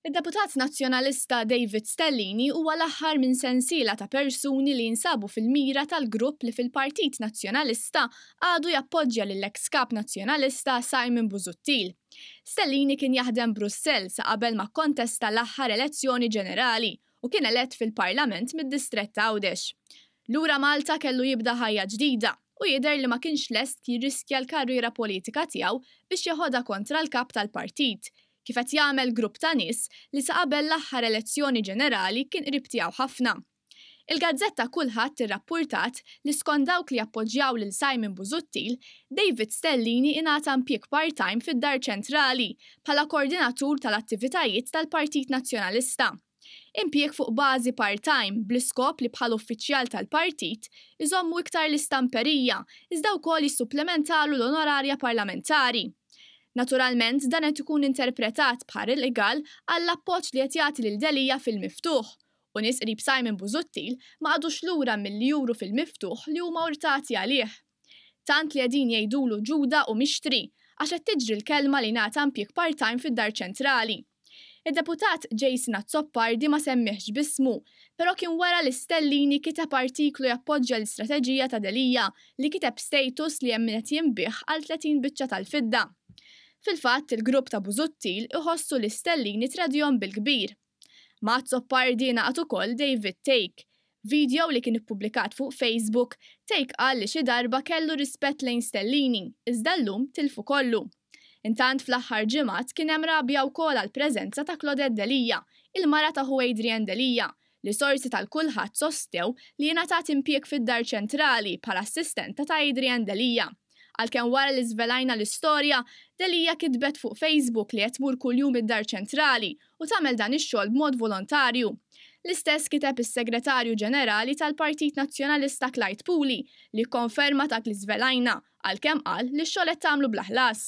Id-deputat Nazzjonalista David Stellini huwa l-aħħar minn sensiela ta' persuni li jinsabu fil-mira tal-grupp li fil-Partit Nazzjonalista għadu jappoġġja lill-eks Kap Nazzjonalista Simon Busuttil. Stellini kien jaħdem Brussell sa qabel ma kkontesta l-aħħar elezzjoni ġenerali u kien elett fil-Parlament mid-distrett t'Għawdex. Lura Malta kellu jibda ħajja ġdida u jidher li ma kienx lest jirriskja l-karriera politika tiegħu biex jeħodha kontra l-Kap tal-partit, kif qed jagħmel grupp ta' nies li sa qabel l-aħħar elezzjoni ġenerali kien qrib tiegħu ħafna. Il-gazzetta Kullħadd irrappurtat li skont dawk li jappoġġjaw lil Simon Busuttil, David Stellini ingħata impjieg part-time fid-Dar Ċentrali bħala koordinatur tal-attivitajiet tal-Partit Nazzjonalista. Impjieg fuq bażi part-time bl-iskop li bħala uffiċjal tal-partit iżommu iktar l-istamperija iżda wkoll jissupplementalu l-onorarja parlamentari. Naturalment dan qed ikun interpretat bħal rigal għall-appoġġ li qed jagħti lil Delia fil-miftuħ u nies qrib Simon Busuttil ma qagħdux lura milli juru fil-miftuħ li huma urtati għalih. Tant li qegħdin jgħidulu Ġuda u mixtri għax qed tiġri l-kelma li ngħata impjieg part-time fid-Dar Ċentrali. Id-deputat Jason Azzopardi ma semmiehx b'ismu, però kien wara li Stellini kiteb artiklu jappoġġja l-istrateġija ta' Delia li kiteb status li hemm min qed jinbiegħ għal 30 biċċa tal-fidda. Fil-fatt, il-grupp ta' Busuttil iħossu li Stellini tradihom bil-kbir. Ma' Azzopardi ingħaqad ukoll David Thake. F'video li kien ippubblikat fuq Facebook, Thake qal li xi darba kellu rispett lejn Stellini, iżda llum tilfu kollu. Intant fl-aħħar ġimgħat kien hemm rabja wkoll għall-preżenza ta' Claudette Delia, il-mara ta' ħu Adrian Delia, li sorsi tal-Kulħadd sostnew li ingħatat impjieg fid-Dar Ċentrali bħala assistenta ta' Adrian Delia. Għalkemm wara li żvelajna l-istorja, Delia kitbet fuq Facebook li qed tmur kuljum id-Dar Ċentrali u tagħmel dan ix-xogħol b'mod volontarju. L-istess kiteb is-Segretarju Ġenerali tal-Partit Nazzjonalista Clyde Puli li kkonferma dak li żvelajna, għalkemm qal li x-xogħol qed tagħmlu bla ħlas.